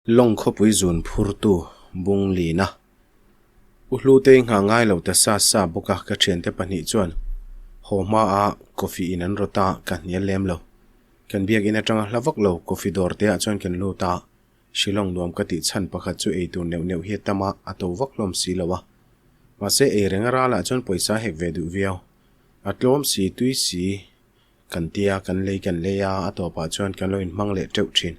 Lawng khawpui zun phurtu bung lina U Hlutei nghah ngai lo ta sa sa bawk a, ka thiante pahnih chuan haw hma a coffee in an rawt a, ka hnial lem lo. Kan biakin atanga hla vak lo coffee dawr te ah chuan kan lut a, Shillong nuam ka tih chhan pakhat chu ei tur neuh neuh hi a tam a, a to vak hlawm si lo a. Mahse ei reng a ral ah chuan pawisa hek ve duh viau. A tlawm si, tui si. Kan tia, kan lei kan lei a, a tawpah chuan kan lo inhmang leh teuh thin.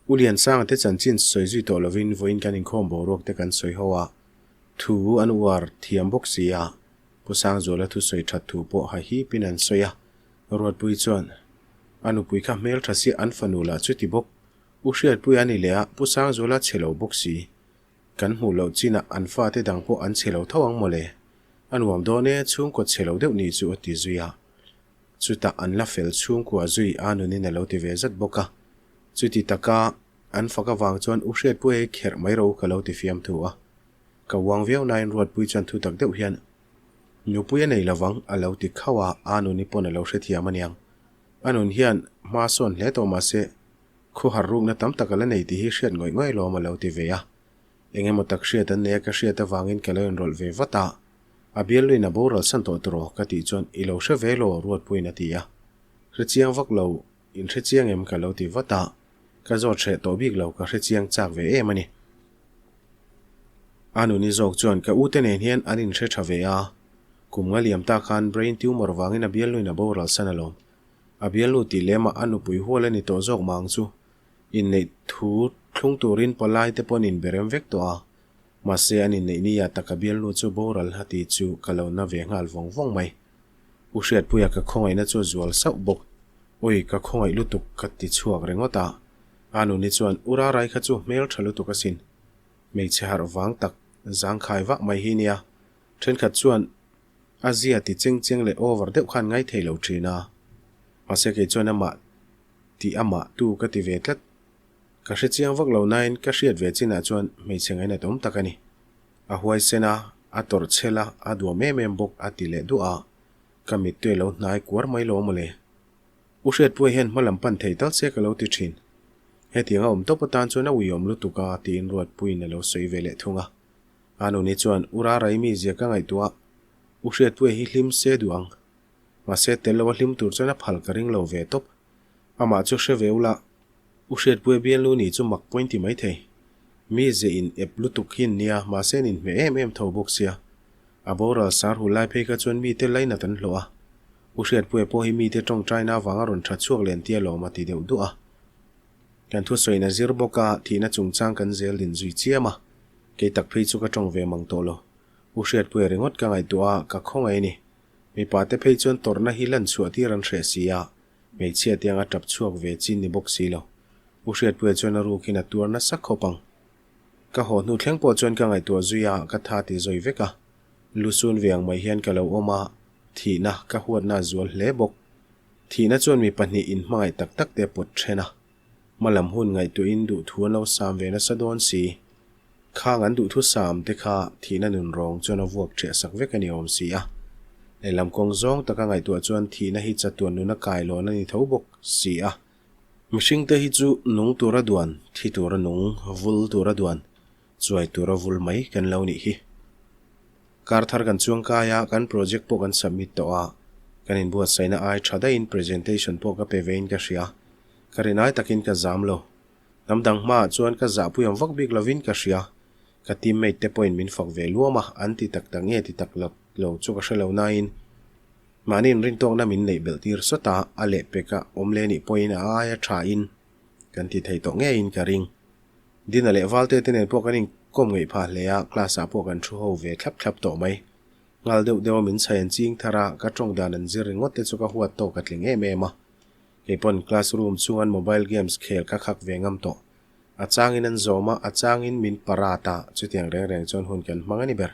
U Liansanga te chanchin sawi zui tawh lovin vawiin kan inkhawm boruak te kan sawi ho a, thu an uar thiam bawk si a, Pu Sangzuala thusawi that thu pawh ha hipin an sawi a, Ruatpui chuan a nupui kha hmeltha si an fanu lah chuti bawk, U Hriatpui a ni leh a, Pu Sangzuala chhe lo bawk si. Kan hmuh loh chinah an fate dang pawh an chhe lo tho ang mawle. A nuam dawn e, chhungkaw chhe lo deuh ni chu a ti zui a. Chutah an la fel chhungkua zui a nunin a lo ti ve zat bawk a. Chuti taka an fak avang chuan U Hriatpuia hi kherh mai ro ka lo ti fiam thu a. Ka uang viau nain Ruatpui chuan thu tak deuh hian Nupui a nei lovang a lo ti khauh a, a nuni pawn a lo hrethiam aniang. A nun hian hma sawn hle tawh mahse Khuhar rukna tam tak a la nei tih hi hriat ngawih ngawih lawm a lo ti ve a. Eng emaw tak hriat an nei a ka hriat avangin ka lo inrawlh ve vat a. A bialluin a boral san tawh tawh ka tih chuan i lo hre ve law Ruatpuiin a ti a. Hre chiang vak lo, in hre chiang em ka lo ti vat a. Ka zawt hreh tawh bik lo ka hre chiang chak ve em a ni. A nuni zawk chuan ka ute nen hian an inhre tha ve a. Kum nga liam ta khan brain tumor vangin a bialluin a boral san alawm. A bialnu tih lemah a nupui hual a ni tawh zawk mang chu. Inneih thu thlung turin palai te pawn inberem vek tawh a. Mahse an inneih nia tak a bialnu chu boral a ti chu ka lo na ve nghal vawng vawng mai. U Hriatpuia ka khawngaihna chu a zual sauh bawk. Ui ka khawngaih lutuk ka ti chhuak ringawt a. A nuni chuan U Rarai kha chu hmel tha lutuk asin. Hmeichhe harh vang tak zangkhai vak mai hi nia. Thenkhat chuan A zia ti cheng cheng leh over deuh khan ngai thei lo thin a. Mahse kei chuan amah tih amah tu ka ti ve tlat. Ka hre chiang vak lo nain ka hriat ve chinah chuan hmeichhe ngainat awm tak a ni. A huaisen a, a tawrh chhel a, a duam em em bawk a ti leh duah a. Ka mittui a lo hnai kuar mai lo mawle. U Hriatpuia hian hma lam pan thei tal se ka lo ti thin. Hetiang a awm tawp atan chuan a uiawm lutuk a tiin Ruatpuiin a lo sawi ve leh thung a. A nuni chuan U Rarai mizia ka ngaihtuah a, U Hriatpuia hi hlim se duh ang. Mahse tel lo a hlim tur chuan a phal ka ring lo ve tawp. Amah chu hre ve ula, U Hriatpuia bialnu ni chu mak pawhin ti mai thei. Mizia in ep lutuk hi an nia, mahse an inhmeh em em tho bawk sia. A boral sar hul lai phei kha chuan mite lainat an hlawh a. U Hriatpuia pawh hi mite tawngtaina avanga rawn tha chhuak len tia lawm a ti deuh duah a. Kan thusawiin a zir bawk a, thihna chungchang kan zel din zui chiam a. Kei tak phei chu ka tawng ve mang tawh lo. U Hriatpuia ringawt ka ngaihtuah a, ka khawngaih a ni. Mipa te phei chuan tawrhna hi lan chhuah tir an hreh si a, hmeichhia te anga tap chhuak ve chin ni bawk si lo. U Hriatpuia chuan a rukin a tuar nasa khawp ang. Ka haw hnu thleng pawh chuan ka ngaihtuah zui a, ka tha ti zawi vek a. Lusun ve ang mai hian ka lo awm a, thihna ka huatna a zual hle bawk. Thihna chuan mi pahnih inhmangaih tak tak te pawt then a. Hmalam hun ngaihtuahin duhthu an lo sam ve nasa dawn si. Khang an duhthu sam te kha thihna nun rawng chuan a vuak ṭhiah sak vek a ni awm si a. Lehlam kawng zawng taka ngaihtuah chuan thihna hi chatuan nuna kailawn a ni tho bawk si a. Mihring te hi chu nung tura duan, thi tura nung, vul tura duan, chuai tura vul mai kan lo nih hi. Kar thar kan chuang kai a, kan project pawh kan submit tawh a, kan inbuatsaihna ai tha daihin presentation pawh ka pe vein ka hria. Ka rinai takin ka zam lo. Hnam dang hmaah chuan ka zahpui ang vak bik lovin ka hria. Ka teammate te pawhin min fak ve luam a, an ti tak tak nge ti tak lo chu ka hre lo nain mahni inrintawkna min neih belh tir sawt a, a lehpeka awm leh nih pawhin a aia thain kan ti thei tawh ngeiin ka ring. Dina leh Valte te nen pawh kan inkawm ngeih phah hle a, class ah pawh kan thu ho ve thlap thlap tawh mai. Nghal deuh deuh a min chhai an ching thar a, ka tawng dan an zir ringawt te chu ka huat tawk a tling em em a. Kei pawn class room chhungan mobile games khel ka khak ve ngam tawh. A changin an zawm a, a changin min parat a, chutiang reng reng chuan hun kan hmang a ni ber.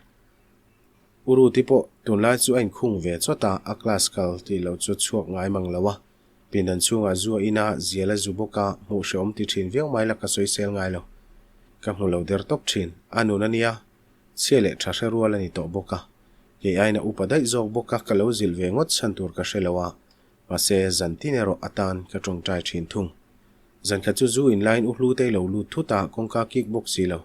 U Ruti pawh tunlai chu a inkhung ve chawt a, a class kal tih loh chu chhuak ngai mang lo a. Pindan chhungah zu a in a, zial a zu bawk a, hmuh hrehawm ti thin viau mai la ka sawisel ngai lo. Ka hmu lo der tawp thin. A nun a nia, chhia leh tha hre rual a ni tawh bawk a. Kei aiin a upa daih zawk bawk a, ka lo zilh ve ngawt chhan tur ka hre lo a, mahse zan tin erawh atan ka tawngtai thin thung. Zankhat chu zu in laiin u Hlutei lo lut thut a, kawngka kik bawk si lo.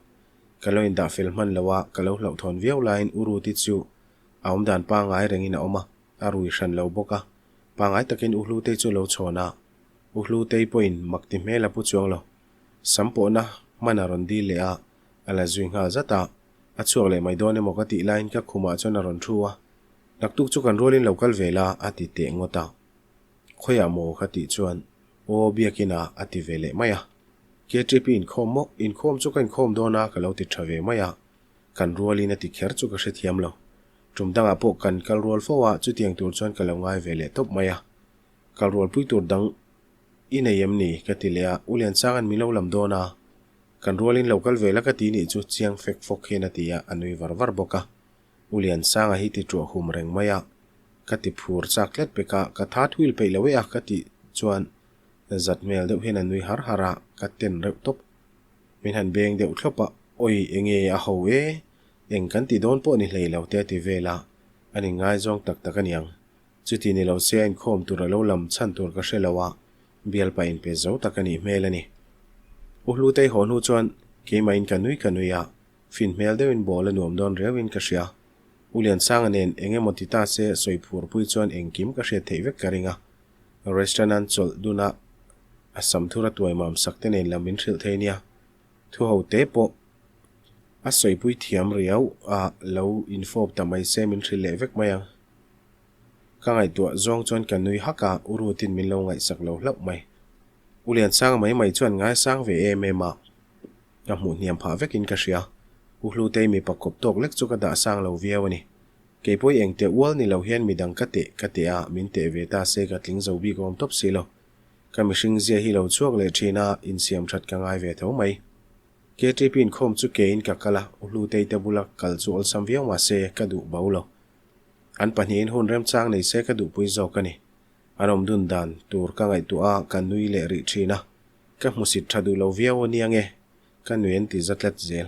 Ka lo indah fel hman lo a, ka lo hlauhthawn viau laiin u Ruti chu a awmdan pangngai rengin a awm a, a rui hran lo bawk a. Pangngai takin u Hlutei chu a lo chhawn a, u Hlutei pawhin mak ti hmel a pu chuang lo. Sam pawhna hman a rawn dil leh a, a la zui nghal zat a. A chhuak leh mai dawn emaw ka tih laiin ka khumah chuan a rawn thu a, Naktuk chu kan rualin lo kal ve la a ti teh ngawt a. Khawiah maw ka tih chuan Aw biakin ah a ti ve leh mai a. KTP inkhawm maw? Inkhawm chu ka inkhawm dawn a ka lo ti tha ve mai a. Kan rualin a ti kher chu ka hrethiam lo. Tum dangah pawh kan kal rual fo a, chutiang tur chuan ka lo ngai ve leh tawp mai a. Kal rualpui tur dang i nei em ni? ka ti leh a, U Liansanga'n min lo lam dawn a. Kan rualin lo kal ve la ka ti nih chu chiang fek fawk hian a ti a, a nui var var bawk a. U Liansanga hi ti ṭuah hum reng mai a, ka ti phur chak tlat pek a, ka tha thuil peih lo e a ka tih chuan zat hmel deuh hian a nui har har a, ka ten reuh tawp. Min han beng deuh thlawp a, Awi enge a ho e, eng kan ti dawn pawh ni hlei lo te a ti vel a, an inngaizawng tak tak a niang. Chuti ni lo se a inkhawm tur a lo lam chhan tur ka hre lo a, bialpa inpe zo tak a nih hmel a ni. U Hlutei haw hnu chuan keimahin ka nui ka nui a, Fin hmel deuhin ball a nuam dawn riauin ka hria. U Liansanga nen eng emaw ti ta se sawi phurpui chuan engkim ka hriat theih vek ka ring a. Restaurant an chawlh dun a, a sam thur a tuai mam sak te nen lam min hrilh thei nia. Thu ho te pawh a sawipui thiam riau a, lo infawp ta mai se min hrilh leh vek mai ang. Ka ngaihtuah zawng chuan ka nui hak a, U Rutin min lo ngaihsak lo hlauh mai. U Liansanga mai mai chuan ngaisang ve em em a. Ka hmuh hniam phah vekin ka hria. U Hlutei mipa kawp tawk lek chu ka dah sang lo viau a ni. Keipawh eng teh ual ni lo hian midang ka teh ka teh a, min teh ve ta se ka tling zo bik awm tawp si lo. Ka mihring zia hi lo chhuak leh thin a, insiam that ka ngai ve tho mai. KTP inkhawm chu keiin ka kal a, U Hlutei te bula kal chu awlsam viau mah se ka duh bo lo. An pahnihin hun remchang nei se ka duhpui zawk a ni. An awm dun dan tur ka ngaihtuah a, ka nui leh rih thin a. Ka hmusit tha duh lo viau a nia nge? Ka nui an ti za tlat zel.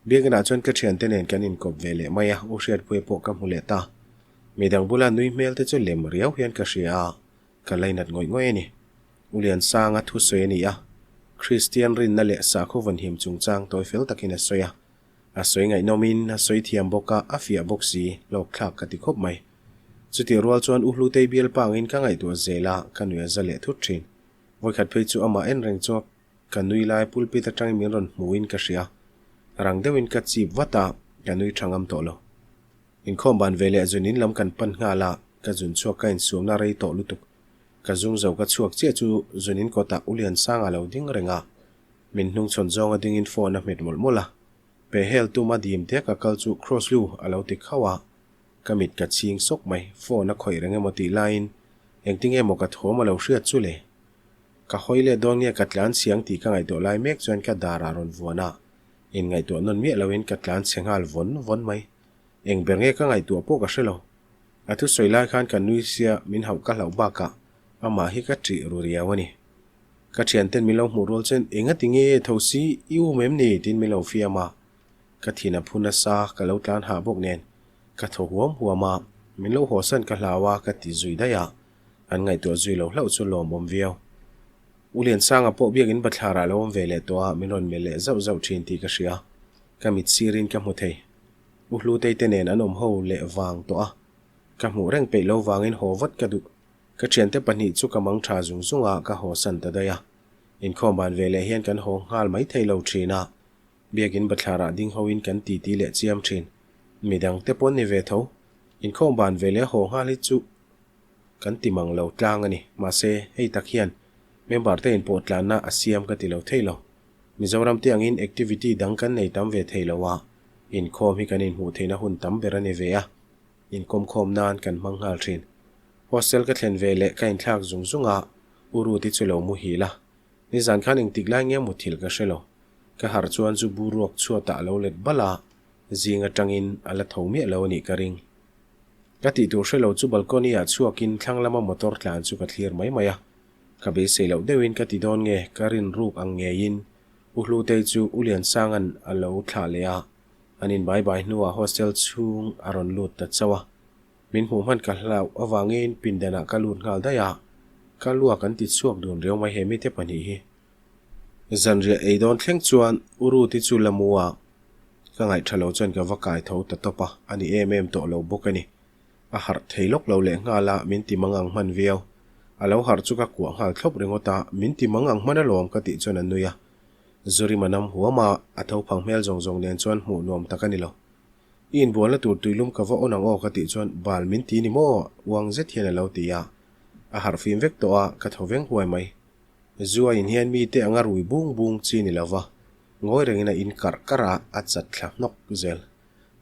Biakinah chuan ka thiante nen kan inkawp ve leh mai a, U Hriatpuia pawh ka hmu leh ta. Midang bula nui hmel te chu lem riau hian ka hria a, ka lainat ngawih ngawih a ni. U Liansanga thusawi a ni a, Kristian rinna leh sakhaw vawnhim chungchang tawi fel takin a sawi a. A sawi ngaihnawmin a sawi thiam bawk a, a fiah bawk si, hlawkthlak ka ti khawp mai. Chutih rual chuan U Hlutei bialpa angin ka ngaihtuah zel a, ka nui a za leh thut thin. Vawikhat phei chu amah en reng chuak ka nui lai pulpit atangin min rawn hmuin ka hria. Rang deuhin ka chip vat a, ka nui tha ngam tawh lo. Inkhawm ban ve leh zun in lam kan pan nghal a, ka zun chhuak ka insuamna rei tawh lutuk. Ka zung zo ka chhuak chiah chu zun in kawtah U Liansanga lo ding reng a, min hnungchhawn zawnga dingin phone a hmet mawlh mawlh a. Pehhel tuma dim te ka kal chu Cross lu a lo ti khauh a, Ka mit ka chhing sawk mai, phone a khawih reng emaw tih laiin engtinge maw ka thawm a lo hriat chu le? Ka hawi let dawn nge ka tlan chhiang tih ka ngaihtuah lai mek chuan ka dar ah rawn vuan a, in ngaihtuah nawn miah loin ka tlan chhe nghal vawn vawn mai. Eng ber nge ka ngaihtuah pawh ka hre lo. A thusawi lai khan ka nui sia min hauh ka hlauh bakah amah hi ka ṭih ru riau a ni. Ka thianten min lo hmuh rual chuan engati nge tho si i um em ni tiin min lo fiam a, Ka thin a phu nasa, ka lo tlan hah bawk nen ka thaw huam huam a, min lo hawsan ka hlau a ka ti zui daih a, an ngaihtuah zui lo hlauh chu lawmawm viau. U Liansanga pawh biakin bathlar ah lo awm ve leh tawh a, min rawn melh leh zauh zauh thin tih ka hria, ka mit sirin ka hmu thei. U Hlutei te nen an awm ho leh vang tawh a, ka hmuh reng peih lo vangin haw vat ka duh. Ka thiante pahnih chu ka mang tha zung zung a, ka hawsan ta daih a. Inkhawm ban ve leh hian kan haw nghal mai thei lo thin a, Biakin bathlarah ding hoin kan titi leh chiam thin. Midang te pawn ni ve tho. Inkhawm ban ve leh haw nghal hi chu kan ti mang lo tlang a ni. Mahse, hei tak hian member te inpawh tlanna a siam ka ti lo thei lo. Mizoram te angin activity dang kan nei tam ve thei lo a, inkhawm hi kan inhmuh theihna hun tam ber a ni ve a, inkawmkhawm nan kan hmang nghal thin. Hostel ka thlen ve leh ka inthlak zung zung a, U Ruth-i chu lo muhil a. Nizan khan engtik lai nge muthilh ka hre lo. Ka harh chuan chu bu ruak chhuatah a lo let bal a, zing atangin a la tho miah lo a nih ka ring. Ka tih tur hre lo chu balcony ah chhuakin thlang lama motor tlan chu ka thlir mai mai a. Ka beisei loh deuhin ka ti dawn nge ka rin ruk ang ngeiin U Hlutei chu U Liansanga'n a lo thlah leh a, an in bai bai hnuah hostel chhung a rawn lut ta chauh a. Min hmuh hman ka hlauh avangin pindanah ka lut nghal daih a, ka luak an ti chhuak dun riau mai he mite pahnih hi. Zanriah ei dawn thleng chuan U Ruth-i chu la mu a, ka ngaihṭha lo chuan ka va kai tho ta tawp a, a ni em em tawh lo bawk a ni. A harh thei lawk lo leh nghal a, min ti mang ang hman viau. A lo harh chu ka kuah nghal thlawp ringawt a, min ti mang ang hman alawm ka tih chuan a nui a. Zurima nam huam a, a tho phang hmel zawng zawng nen chuan hmuh nuam tak a ni lo. I inbualna tur tuilum ka va awn ang aw ka tih chuan bal min ti ni maw? Uang zet hian a lo ti a. A harh fim vek tawh a, ka tho veng huai mai. Zu a in hian mite anga rui bung bung chi ni lova, ngawi rengin a in karh karh a, a chat thla hnawk zel.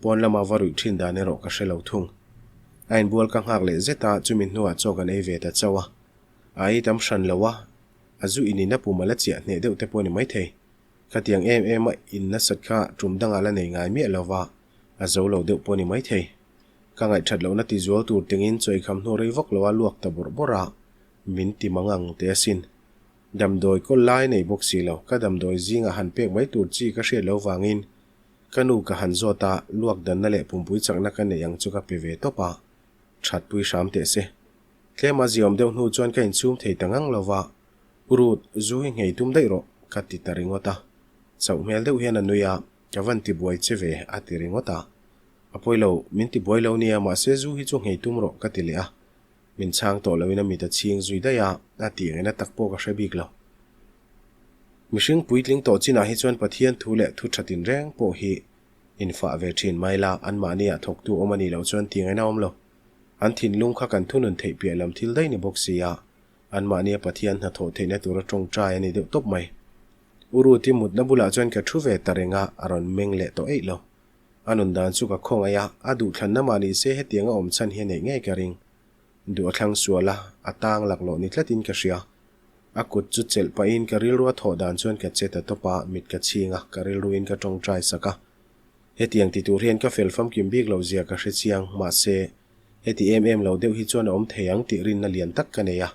Pawn lama va ruih thin dan erawh ka hre lo thung. A inbual ka nghak leh zet a, chumi hnuah chaw kan ei ve ta chauh a. A ei tam hran lo a, a zu inin a pum a la chiah hneh deuh te pawh a ni maithei. Khatiang em em a in nasat kha tum dangah la nei ngai miah lova, a zo lo deuh pawh a ni maithei. Ka ngaihthat lohna tizual tur tingin chaw eikham hnu rei vak lo a luak ta bawrh bawrh a, Min ti mang ang teh asin. Damdawi kawl lai nei bawk si lo, ka damdawi zingah han pek mai tur chi ka hriat lo vangin ka nu ka han zawt a, luak danna leh pumpui chakna ka neih ang chu ka pe ve tawp a, thatpui hram teh se. Tlema ziawm deuh hnu chuan ka inchhum thei ta ngang lo va, U Ruth, zu hi nghei tum daih rawh, ka ti ta ringawt a. Chauh hmel deuh hian a nui a, ka van ti buai che ve, a ti ringawt a. A pawi lo, min ti buai lo nia, mahse zu hi chu nghei tum rawh, ka ti leh a. Min chhang tawh loin a mit a chhing zui daih a, a tih ngaihna tak pawh ka hre bik lo. Mihring puitling tawh chinah hi chuan Pathian thu leh thu tha tinreng pawh hi infah ve thin mai la, anmahniah thawktu awm a nih loh chuan tih ngaihna awm lo. An thinlung kha kan thunun theih piah lam thil daih ni bawk si a, anmahnia Pathian hnathawh theihna tura tawngtai a ni deuh tawp mai. U Ruth-i mutna bulah chuan ka thu ve ta reng a, a rawn meng leh tawh eih lo. A nun dan chu ka khawngaih a, a duhthlanna mah ni se hetiang a awm chhan hi a neih ngei ka ring. Duh a thlang sual a, a tang laklawh ni tlatin ka hria. A kut chu chelh pahin ka rilru a thawh dan chuan ka che ta tawp a, mit ka chhing a, ka rilruin ka tawngtai sak a. Hetiang ti tur hian ka fel famkim bik loh zia ka hre chiang, mahse, heti em em lo deuh hi chuan a awm thei ang tih rinna lian tak ka nei a.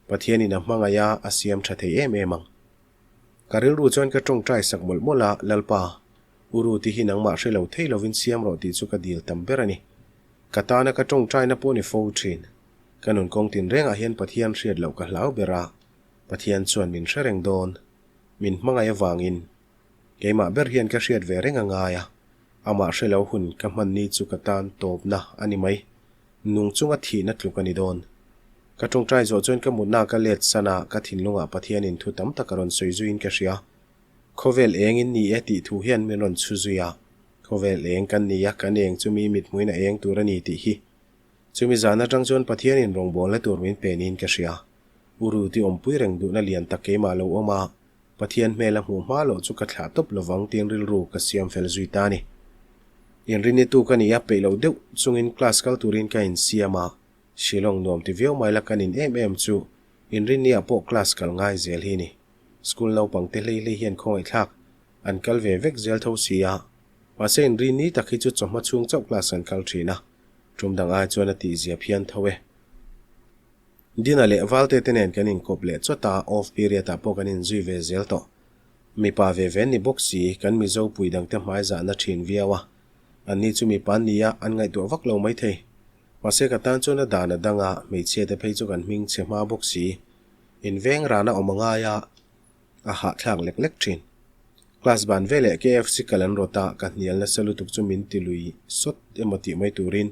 Pathianin a hmangaih a, a siam tha thei em em ang. Ka rilru chuan ka tawngtai sak mawlh mawlh a, Lalpa, U Ruti hi nangmah hre lo thei lovin siam rawh tih chu ka dil tam ber a ni. Ka tana ka tawngtaina pawh ni fo thin. Ka nun kawng tinrengah hian Pathian hriat loh ka hlau ber a, Pathian chuan min hre reng dawn. Min hmangaih avangin. Keimah ber hian ka hriat ve reng a ngai a, amah hre lo hun ka hman ni chu ka tan tawpna a ni mai. Nung chunga thihna tluk a ni dawn. Ka tawngtai zawh chuan ka mutna ka let san a, ka thinlungah Pathianin thu tam tak a rawn sawi zuiin ka hria. Khawvel eng in ni e tih thu hian min rawn chhu zui a, khawvel eng kan ni a, kan eng chu mi mithmuin a eng tur a ni tih hi. Chumi zan atang chuan Pathianin rawngbawlna tur min pe niin ka hria. U Ruti awmpui reng duhna lian tak keimah lo awm a, Pathian hmel a hmuh hma loh chu ka thlah tawp lovang tiin rilru ka siam fel zui ta a ni. Inrinitu ka ni a, peih loh deuh chungin class kal turin ka insiam a, Shillong nuam ti viau mai la ka nin em em chu Inrinniah pawh class kal ngai zel hi ni. School naupang te hlei hlei hian khawngaihthlak an kal ve vek zel tho si a, mahse inri ni tak hi chu chawhma chhung chauh class an kal thin a, tum dang ai chuan a tih zia phian tho e. Dina leh Valte te nen kan inkawp leh chawt a, off period ah pawh kan inzui ve zel tawh. Mipa ve ve ni bawk si, kan Mizo pui dang te hmai zahna thin viau a, an ni chu mipa an ni a, an ngaihtuah vak lo maithei. Mahse ka tan chuan a dan a dang a, hmeichhia te phei chu kan hming chhe hma bawk si. Inveng rana awm a ngai a, a hahthlak lek lek thin. Class ban veleh KFC kal an rawt a, ka hnial nasa lutuk chu min ti lui sawt emaw tih mai turin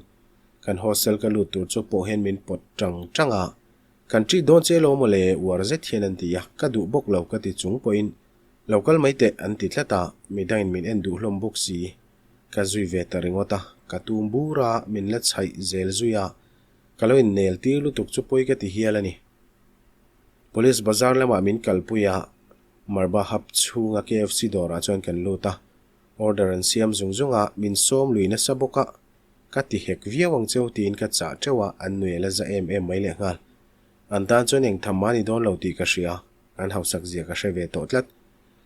kan hostel ka lut tur chu pawh hian min pawt tang tang a, Kan treat dawn che lo maw le uar zet hian an ti a, ka duh bawk lo ka ti chung pawhin lo kal mai teh an ti tlat a, midangin min en duh hlawm bawk si. Ka zui ve ta ringawt a, ka tum bur a, min la chhaih zel zui a, ka lo innel tir lutuk chu pawi ka ti hial a ni. Police bazar lamah min kalpui a, Marba Hub chhunga KFC dawrah chuan kan lut a, order an siam zung zung a, min sawm lui nasa bawk a, ka ti hek viau ang cheu tiin ka chah teuh a, an nui a la za em em mai lehnghal. An tan chuan eng tham mah ni dawn lo tih ka hria, an hausak zia ka hre ve tawh tlat.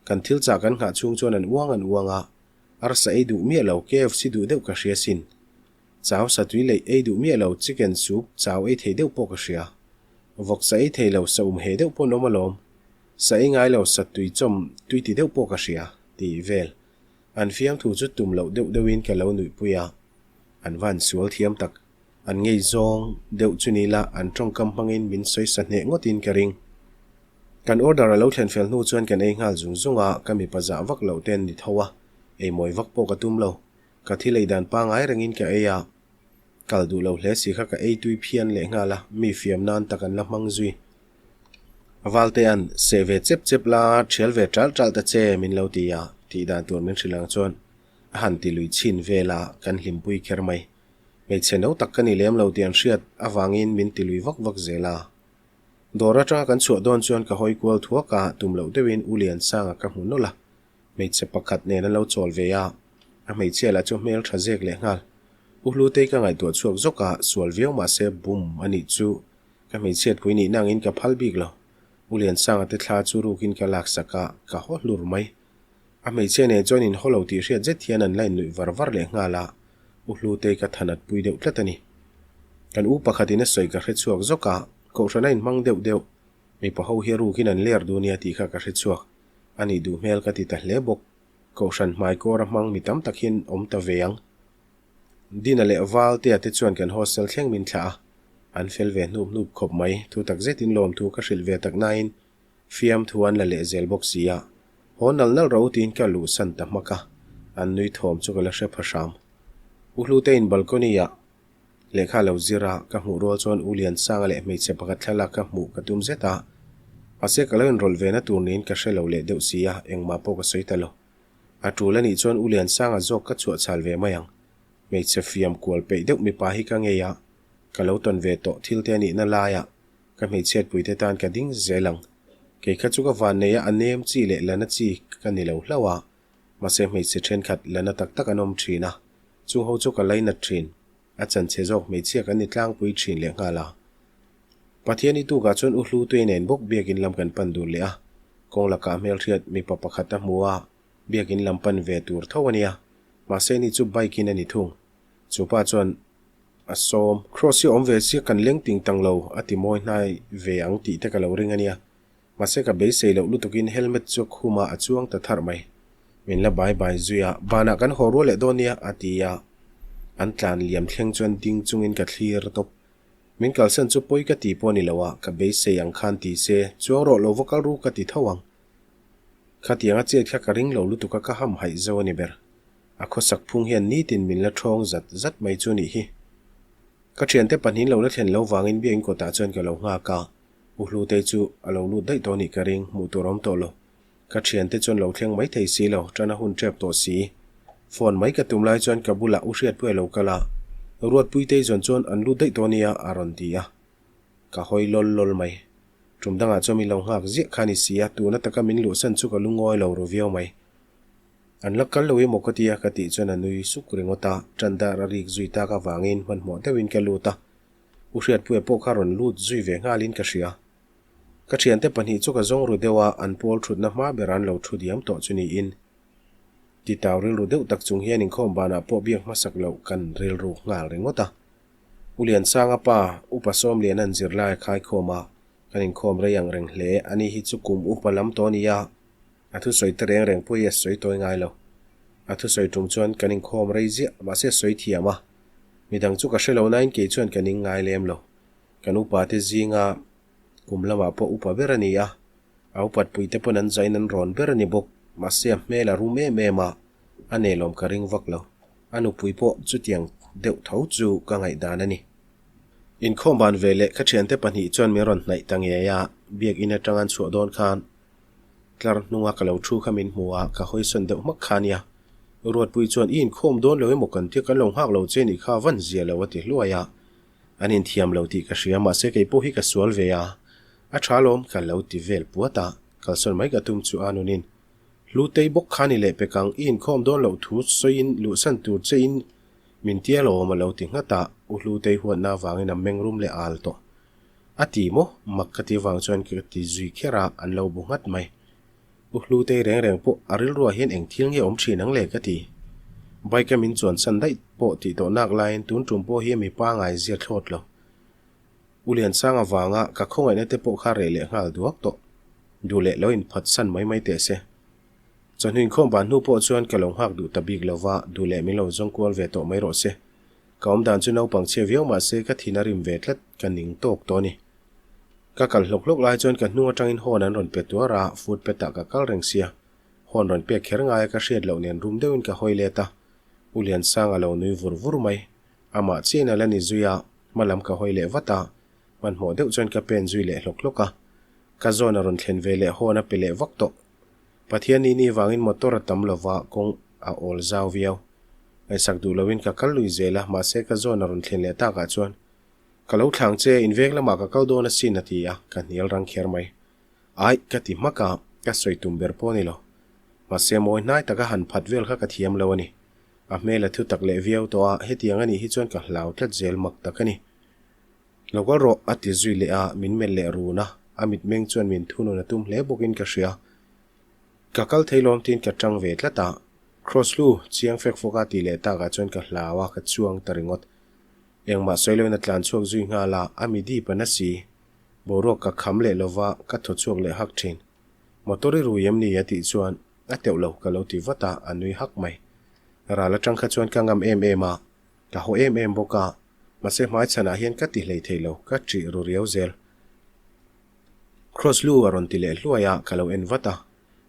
Kan thil chah kan nghah chhung chuan an uang an uang a, arsa ei duh miah lo, KFC duh deuh ka hria sin. Chau satui leih ei duh miah lo, chicken soup chau ei thei deuh pawh ka hria. Vawksa ei thei lo, sa um heh deuh pawh an awm alawm. Sa ei ngai lo, sa tui chawm tui ti deuh pawh ka hria, tih vel. An fiamthu chu tum loh deuh deuhin ka lo nuihpui a. An van sual thiam tak. An ngei zawng deuh chu ni la, an tawngkam hmangin min sawi sa hneh ngawtin ka ring. Kan order a lo thlen fel hnu chuan kan ei nghal zung zung a, ka mipa zah vak loh te an ni tho a, ei mawi vak pawh ka tum lo. Ka thil ei dan pangai rengin ka ei a, kal duh lo hle si kha ka ei tui phian leh nghal a, mi fiam nan tak an la hmang zui. Valtea'n seh ve chep chep la, thial ve ṭalh ṭalh ta che min lo ti a, tih dan tur min hrilh ang chuan a han ti lui chhin vel a, kan hlimpui kher mai. Hmeichhe no tak ka ni lem lo tih an hriat avangin min ti lui vak vak zel a. Dawr atanga kan chhuah dawn chuan ka hawi kual thuak a, tum loh deuhin U Liansanga ka hmu nawlh a, hmeichhe pakhat nen an lo chawl ve a, a hmeichhia lah chu hmel tha zek leh nghal. U Hlutei ka ngaihtuah chhuak zawk a, sual viau mah se bum a nih chu ka hmeichhiat pui nih nangin ka phal bik lo. U Liansanga te thla chu rukin ka laksak a, ka haw hlur mai. A hmeichhia nen chuan inhaw lo tih hriat zet hian an la innuih var var leh nghal a, U Hlutei ka thanat pui deuh tlat a ni. Kan u pakhatin a sawi ka hre chhuak zawk a, Kohhran a inhmang deuh deuh, mipa ho hi a rukin an ler duh nia tih kha ka hre chhuak. A nih duh hmel ka ti ta hle bawk. Kohhran hmaikawr a hmang mi tam tak hian awm ta ve ang. Dina leh Valtea te chuan kan hostel thleng min thlah a, an fel ve hnup hnup khawp mai. Thu tak zetin lawmthu ka hrilh ve tak nain Fiamthu an la leh zel bawk si a, haw nal nal ro tiin ka luhsan ta hmak a, an nui thawm chu ka la hre pha hram. U Hlutein balcony ah lehkha lo zir a, ka hmuh rual chuan U Liansanga leh hmeichhe pakhat thlalak ka hmuh ka tum zet a, mahse ka lo inrawlh ve na tur niin ka hre lo leh deuh si a, engmah pawh ka sawi ta lo. A tul anih chuan U Liansanga zawk ka chhuah chhal ve mai ang. Hmeichhe fiam kual peih deuh mipa hi ka ngei a, ka lo tawn ve tawh thil te anihna laiah Ka hmeichhiatpuite tan ka ding zel ang. Kei kha chu ka van nei a, a nem chi leh lana chi ka ni lo hlauh a. Mahse hmeichhe thenkhat lana tak tak an awm thin a, chung ho chu ka lainat thin. A chanchhe zawk hmeichhia kan ni tlangpui thin leh nghal a. Pathian i tukah chuan U Hlutui nen bawk biakin lam kan pan dun leh a. Kawng lakah hmelhriat mipa pakhat a hmu a, biakin lam pan ve tur tho a nia. Mahse ni chu bike in a ni thung. Chu pa chuan A sawm. Cross hi awm ve sia kan leng ting tang lo a ti mawi hnai ve ang tih te ka lo ring a nia. Mahse ka beisei loh lutukin helmet chu khuma a chuang ta tharh mai. Min la bai bai zui a, banah kan haw rual leh dawn nia a ti a. An tlan liam thleng chuan ding chungin ka thlir tawp. Min kalsan chu pawi ka ti pawh a ni lo a, ka beisei ang khan ti se, chuang rawh lo va kal ru ka ti tho ang. Khatiang a chet kha ka ring lo lutuk a ka hamhaih zo a ni ber. A khawsak phung hian nitin min la ṭhawng zat zat mai chu nih hi. Ka ṭhiante pahnihin lo la thlen lo vangin biakinn kawtah chuan ka lo nghak a, U Hlutei chu a lo lut daih tawh nih ka ring, hmuh tur a awm tawh lo. Ka ṭhiante chuan lo thleng mai thei si lo, ṭan a hun ṭep tawh si. Phone mai ka tum lai chuan ka bulah U Hriatpuia lo kal a, Ruatpuitei zawn chuan an lut daih tawh nia a rawn ti a. Ka hawi lawl lawl mai. Ṭum dangah chuan min lo nghak ziah kha a ni si a, tuna taka min luhsan chu ka lungawi lo ru viau mai. An la kal lo emaw ka tia ka tih chuan a nui suk ringawt a, ṭan dar a rik zui tak avangin hmanhmawh deuhin ka lut a, U Hriatpuia pawh kha rawn lut zui ve nghalin ka hria. Ka ṭhiante pahnih chu ka zawng ru deuh a, an pawl ṭhutna hma ber an lo ṭhu diam tawh chu niin. Titau rilru deuh tak chung hian inkhawm banah pawh biak hmasak loh kan rilru nghal ringawt a. U Liansanga pa, Upa Sawmliana'n zirlai a khaikhawm a, kan inkhawm rei ang reng hle, ani hi chu kum upa lam tawh a ni a, A thusawi te reng reng pawh hi a sawi tawi ngai lo. A thusawi tum chuan kan inkhawm rei ziah, mahse a sawi thiam a. Midang chu ka hre lo nain kei chuan ka ning ngai lem lo. Kan upa te zinga kum lamah pawh upa ber a ni a, a upatpui te pawn an zain an rawn ber a ni bawk, mahse a hmel a rum em em a, a nelawm ka ring vak lo. A nupui pawh chutiang deuh tho chu ka ngaihdan a ni. Inkhawm ban ve leh ka thiante pahnih chuan min rawn hnaih ta ngei a, biakin atang an chhuah dawn khan Tlar hnunga ka lo thu kha min hmu a, ka hawisawn deuh hmak kha nia. Ruatpui chuan, I inkhawm dawn lo emaw kan tia kan lo nghak lo che nih kha van zia lo a ti hluai a. An inthiam lo tih ka hria mahse kei pawh hi ka sual ve a. A tha lawm ka lo ti vel puat a, kalsawn mai ka tum chu a nunin, Hlutei bawk kha ni leh pek ang, i inkhawm dawn loh thu sawiin luhsan tur chein min tia lawm a lo ti nghat a, U Hlutei huatna avangin a meng rum leh al tawh. A ti maw? Mak ka ti vang chuan ka ti zui kher a, an lo bu nghat mai. U Hlutei reng reng pawh a rilruah hian eng thil nge awm thin ang le ka ti. Bike a min chuan san daih pawh tih tawh nak laiin tun tum pawh hi mi pangai zia thlawt lo. U Liansanga vanga ka khawngaihna te pawh kha reh leh nghal duak tawh. Duh leh lo inphat san mai mai teh se. Chawhnu inkhawm ban hnu pawh chuan ka lo nghak duh ta bik lova, duh leh min lo zawng kual ve tawh mai rawh se. Ka awm dan chu naupang chhia viau mah se ka thin a rim ve tlat, ka ning tawk tawh a ni. Ka kal hlawk hlawk lai chuan ka hnung atangin horn an rawn pe tuar a, footpath ah ka kal reng sia. Horn rawn pek kher ngaia ka hriat loh nen rum deuhin ka hawi let a, U Liansanga lo nui vur vur mai. Amah chiahin a la ni zui a, hma lam ka hawi leh vat a, hmanhmawh deuh chuan ka pen zui leh hlawk hlawk a. Ka zawn a rawn thlen ve leh horn a pe leh vak tawh. Pathian ni ni vangin motor a tam lova kawng a awl zau viau. Ngaihsak duh loin ka kal lui zel a, mahse ka zawn a rawn thlen leh takah chuan Ka lo thlang che, inveng lamah ka kal dawn asin a ti a, ka hnial rang kher mai. Aih, ka ti hmak a, ka sawi tum ber pawh a ni lo. Mahse mawi hnai taka han phat vel kha ka thiam lo a ni. A hmel a thu tak leh viau tawh a, hetiang a nih hi chuan ka hlau tlat zel mak tak a ni. Lo kal rawh, a ti zui leh a, min melh leh run a, a mitmeng chuan min thunun a tum hle bawkin ka hria. Ka kal thei lawm tiin ka tang ve tlat a, Cross lu, chiang fek fawk a tih leh takah chuan ka hlau a, ka chuang ta ringawt. Engmah sawi loin a tlan chhuak zui nghal a, a mi dip a na si. Boruak ka kham leh lova, ka thaw chhuak leh hak thin. Motor i rui em ni? a tih chuan, A teuh lo, ka lo ti vat a, a nui hak mai. Ral atang kha chuan ka ngam em em a, ka haw em em bawk a, mahse hmaichhanah hian ka ti hlei thei lo, ka ṭih ru riau zel. Cross lu a rawn ti leh hluai a, ka lo en vat a,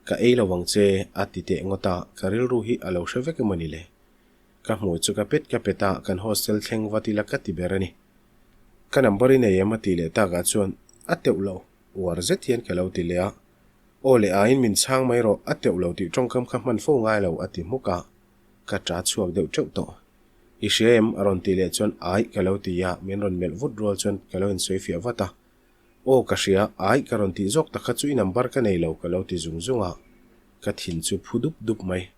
Ka ei lo ang che, a ti teh ngawt a, ka rilru hi a lo hre vek emaw ni le? Ka hmuh chu ka pet ka pet a, kan hostel thleng vat ila ka ti ber a ni. Ka number i nei em a tih leh takah chuan a teuh lo, uar zet hian ka lo ti leh a. Aw leh aiin min chhang mai rawh, a teuh lo tih tawngkam kha hman fo ngai lo a ti hmuk a, ka ta chhuak deuh teuh tawh. I hria em? a rawn tih leh chuan aih ka lo ti a, min rawn melh vut rual chuan ka lo insawi fiah vat a. Aw ka hria, aih ka rawn tih zawk tak kha chu i number ka nei lo ka lo ti zung zung a, ka thin chu phu dup dup mai.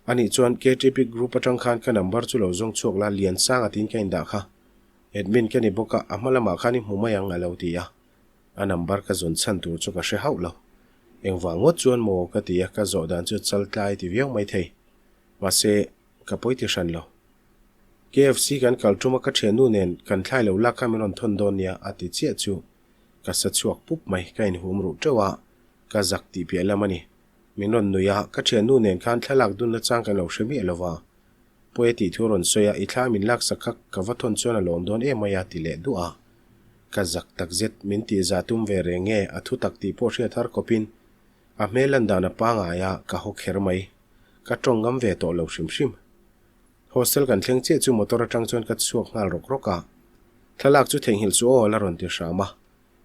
Anih chuan KTP group atang khan ka number chu lo zawng chhuak la, Liansanga tiin ka indah kha. Admin ka ni bawk a, a hma lamah khan i hmu mai ang a lo ti a. A number ka zawn chhan tur chu ka hre hauh lo. Engvang ngawt chuan maw ka ti a, ka zawh dan chu chal tlai ti viau mai thei. Mahse, ka pawi ti hran lo. KFC kan kal tum a ka thiannu nen kan thlai lo lak kha min rawn thawn dawn nia a ti chiah chu ka sa chhuak pup mai, ka inhum ruh teuh a, ka zak tih piah lam a ni. Min rawn nui a, ka thiannu nen khan thlalak dun nachang kan lo hre miah lo va. Pawi a tih thu a rawn sawi a, i thla min laksak kha ka va thawn chuan a lawm dawn em mai a ti leh duah a. Ka zak tak zet, min tih za tum ve reng nge, a thu tak tih pawh hriat har khawpin a hmel lan dan a pangai a, ka haw kher mai. Ka tawng ngam ve tawh lo hrim hrim. Hostel kan thleng chiah chu motor atang chuan ka chhuak nghal rawk rawk a. Thlalak chu theihnghilh chu aw la rawn ti hram a.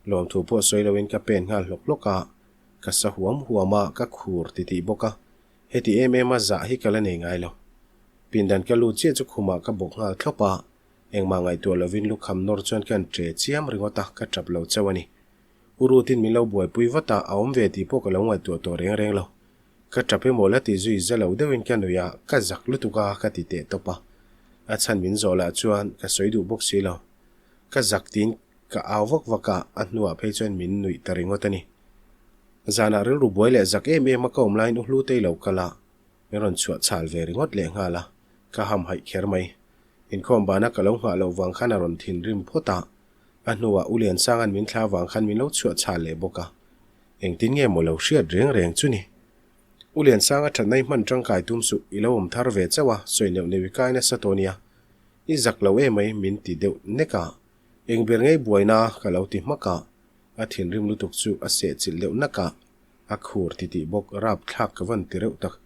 Lawmthu pawh sawi loin ka pen nghal hlawk hlawk a, ka sa huam huam a, ka khur titih bawk a, heti em em a zah hi ka la nei ngai lo. Pindan ka lut chiah chu khumah ka bawk nghal thlawp a, engmah ngaihtuah lovin lukham nawr chuan ka han ṭe chiam ringawt a, ka ṭap lo chauh a ni. U Rutin min lo buaipui vat a, a awm ve tih pawh ka lo ngaihtuah tawh reng reng lo. Ka ṭap emaw la ti zui za lo deuhin ka nui a, ka zak lutuk a, ka ti teh tawp a. A chhan min zawh lah chuan ka sawi duh bawk si lo. Ka zak tiin Ka au vak vak a, a hnuah phei chuan min nuih ta ringawt a ni. Zanah rilru buai leh zak em em a ka awm laiin u Hlutei lo kal a, min rawn chhuah chhal ve ringawt leh nghal a, ka hamhaih kher mai. Inkhawm bana ka lo nghah loh vang khan a rawn thinrim phawt a, a hnuah u Liansanga'n min thla vang khan min lo chhuah chhal leh bawk a. Engtin nge maw lo hriat reng reng chu ni? U Liansanga thatna i hman tangkai tum suh, i lo awm thar ve chauh a, sawi neuh neuh i kai nasa tawh nia. I zak lo emai min ti deuh nek a. Eng ber ngei buaina ka lo ti hmak a, a thinrim lutuk chu a seh chilh deuh nak a, a khur titih bawk rap thlak ka van ti reuh tak.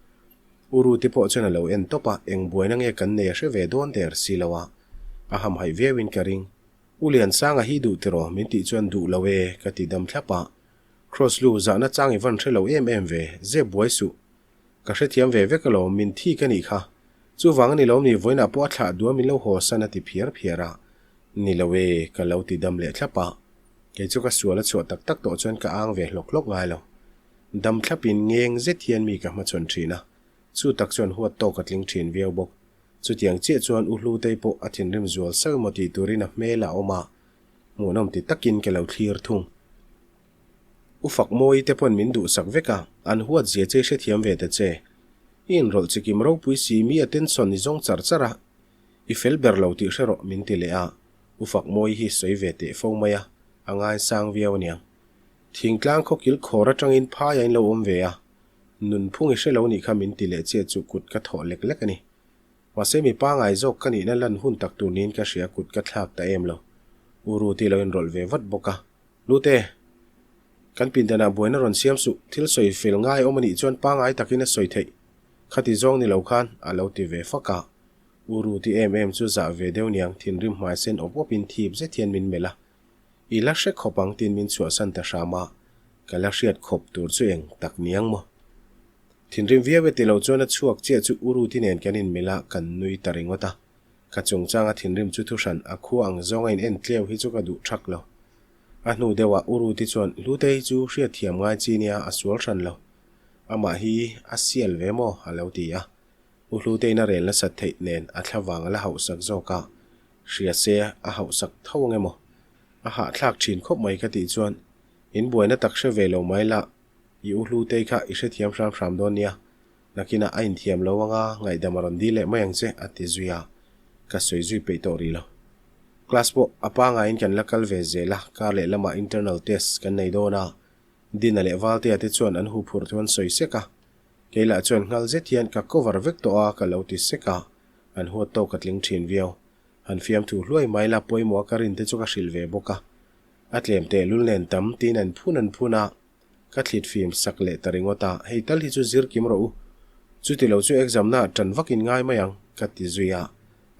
U Ruti pawh chuan a lo en tawp a, eng buaina nge kan nei a hre ve dawn der si lo a, a hamhaih viauin ka ring. U Liansanga hi duh tiraw min tih chuan duh lo e ka ti dam thlap a, Cross lu zahna chang i van hre lo em em ve, zep buai suh. Ka hrethiam ve vek alawm, min thi ka nih kha. Chuvang a ni lawm ni, vawiinah pawh a thlah duam min lo haw san a ti phiar phiar a. Ni lo e, ka lo ti dam leh thlap a. Kei chu ka sual a chhuah tak tak tawh chuan ka ang ve hlawk hlawk ngai lo. Dam thlapin ngeng zet hian mi ka hmachhawn thin a. Chu tak chuan huat tawk a tling thin viau bawk. Chutiang chiah chuan U Hlutei pawh a thinrim zual sauh emaw tih turin a hmel a awm a. Hmuhnawm ti takin ka lo thlir thung. U Fakmawi te pawn min duhsak vek a, an huat zia che i hrethiam ve ta che. I inrawlh chikim ropui si mi attention i zawng char char a, i fel ber lo tih hre rawh min ti leh a, U Fakmawi hi sawi ve teh fo mai a, a ngaisang viau aniang. Thingtlang khaw kil khawr atangin phai a in lo awm ve a, nunphung i hre lo nih kha min ti leh chiah chu kut ka thawh lek lek a ni. Mahse mi pangai zawk ka nihna lan hun tak tur niin ka hria kut ka thlak ta em lo. U Ruti lo inrawlh ve vat bawk a. Lute, kan pindanah buaina rawn siam suh, thil sawi fel ngai awm a nih chuan pangai takin a sawi theih. Khati zawng ni lo khan a lo ti ve fak a. U Ruti em em chu zah ve deuh niang thinrim hmai sen awp awpin thip zet hian min melh a. I la hre khawp ang tiin min chhuahsan ta hram a, ka la hriat khawp tur chu eng tak niang maw? Thinrim viau e ti lo chuan a chhuak chiah chu U Ruti nen kan inmelh a, kan nui ta ringawt a. Ka chungchanga thinrim chu thuhran a khua ang zawng a in en tleu hi chu ka duh thak lo. A hnu deuhah U Ruti chuan Hlute hi chu hriatthiam ngai chi nia a sual hran lo. Amah hi a sial ve maw? a lo ti a. U Hlutein a rel nasat theih nen a thlavang a la hauhsak zawk a, hria se a hauhsak tho ang emaw? A hahthlak thin khawp mai ka tih chuan in buaina tak hre ve lo mai la, i U Hlutei kha i hrethiam hram hram dawn nia, nakinah a inthiam lo anga ngaihdam a rawn dil leh mai ang che a ti zui a, ka sawi zui peih tawh rih lo. Class pawh a pangaiin kan la kal ve zel a, kar leh lamah internal test kan nei dawn a, Dina leh Valtea te chuan an huphurh thu an sawi sek a, Kei lah chuan nghal zet hian ka cover vek tawh a ka lo ti sek a, an huat tawk ka tling thin viau. Han fiamthu hluai mai la pawimawh a ka rin te chu ka hrilh ve bawk a. A tlem teh lul nen tam tiin an phun an phun a, ka thlit fim sak leh ta ringawt a, hei tal hi chu zir kim rawh u. Chuti lo chu exam na ah tan vak in ngai mai ang ka ti zui a,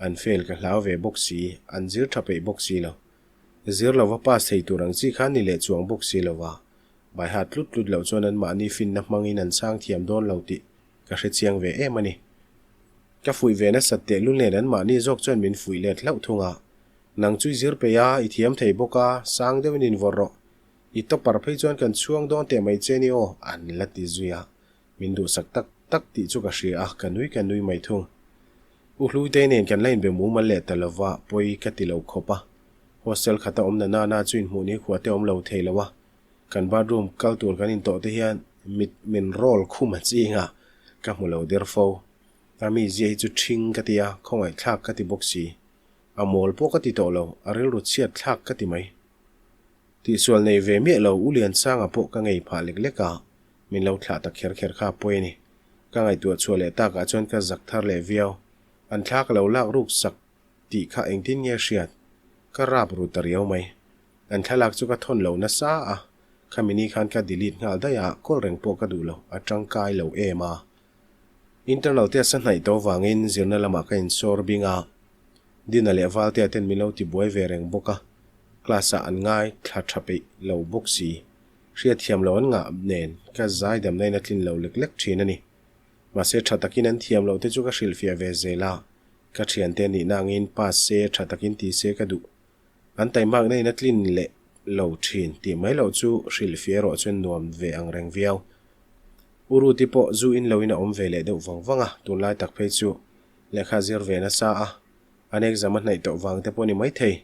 an fail ka hlau ve bawk si, an zir tha peih bawk si lo. Zir lova pass thei tur ang chi kha ni leh chuang bawk si lo va. Baiha tlut tlut loh chuan anmahni finna hmangin an chhang thiam dawn lo tih ka hre chiang ve em a ni. Ka fuih ve nasat tehlul nen anmahni zawk chuan min fuih let hlauh thung a. Nang chu i zir peih a, i thiam thei bawk a, sang deuhin invawrh rawh. I topper phei chuan kan chhuang dawn teh mai che ni aw, an la ti zui a. Min duhsak tak tak tih chu ka hria a, ka nui ka nui mai thung. U Hluitei nen kan la inbe mumal leh ta lova, pawi ka ti lo khawp a. Hostel khata awm na nana chu inhmuh ni khua te awm lo thei lo a. Kan bathroom kal tur kan intawh te hian mit min roll khum a ching a, ka hmu lo der fo. A mi zia hi chu ṭhing ka ti a, khawngaihthlak ka ti bawk si. A mawl pawh ka ti tawh lo, a rilru chhiat thlak ka ti mai. Tihsual nei ve miah lo U Liansanga pawh ka ngei phah lek lek a, min lo thlah ta kher kher kha a pawi a ni. Ka ngaihtuah chhuah leh takah chuan ka zak thar leh viau. An thla ka lo lak ruk sak tih kha engtin nge hriat? Ka rap ru ta riau mai. An thlalak chu ka thawn lo nasa a, khami ni khan ka delete nghal daih a, call reng pawh ka duh lo, a tangkai lo em a. Internal test a hnaih tawh vangin zirna lamah ka insawr bing a, Dina leh Valtea ten min lo tibuai ve reng bawk a, class ah an ngai thla tha peih lo bawk si. Hriatthiam lo an ngah nen ka zaidamna in a tlin lo lek lek thin a ni. Mahse tha takin an thiam loh te chu ka hrilhfiah ve zel a, ka thiante nihna angin pass se tha takin ti se ka duh. An taimakna in a tlin leh lo thin tih mai loh chu hrilhfiah erawh chuan nuam ve ang reng viau. U Ruti pawh zu in loin a awm ve leh deuh vang vang a, tunlai tak phei chu lehkha zir ve nasa a, an exam a hnaih tawh vang te pawh ni maithei.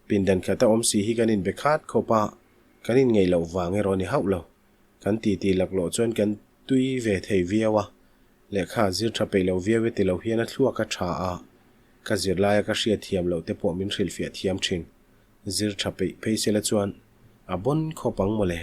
Pindan khat a awm si hi kan inbe khat khawp a, kan inngeih loh vang erawh ni hauh lo. Kan titi laklawh chuan kan tui ve thei viau a, lehkha zir tha peih lo viau e ti lo hian a thluak a tha a, ka zirlaia ka hriat thiam loh te pawh min hrilhfiah thiam thin. Zir tha peih phei sela chuan a bawn khawp ang mawle.